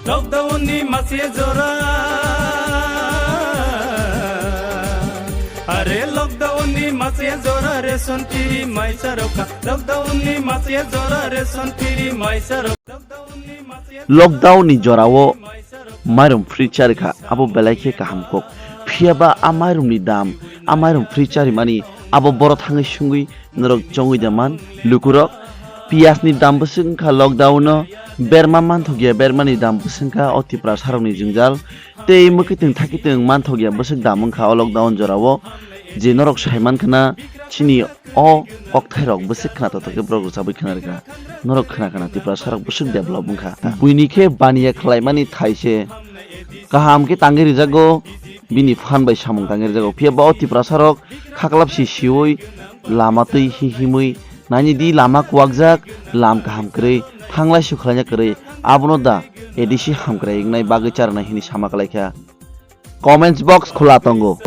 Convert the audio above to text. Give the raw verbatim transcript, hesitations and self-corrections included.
Lockdown ni masiya jora. Are lockdown ni masiya jora ration free maisa rokha. Lockdown ni masiya jora ration free maisa rok. Lockdown ni masiya Lockdown ni jorao mairum free charikha, abo belai khe kaham kok. Phiya ba a mairum ni dam, a mairum free charimani abo boro thangwi sungwi norok chongwi da man lukurok. Piyas ni dam bwswk wngkha lockdown o, berma manthokya, berma ni dam bwswk wngkha o Tiprasa rok ni jwngjal. Tei mwkhwtwng thakhwtwng manthokya bwswk dam wngkha o lockdown jorao. Je norok saiman khna chini o kokthairok bwswk khna totokhe borok rwchabwi khna rwkha. Norok khna khna Tiprasa rok bwswk develop wngkha. Buini khe baniya khlaimani thaise kaham khe tangwi rijago, bini phan bai samung tangwi rijago. Phiya ba o Tiprasa rok khaklap si siwi lama twi hi himwi naini di lama kuwakjak, lam kaham kwrwi, thanglai sukhlaina kwrwi, abono da A D C hamkrai wngnai bagwi charwnai hini sama kalaikha. Comments box khula tongo.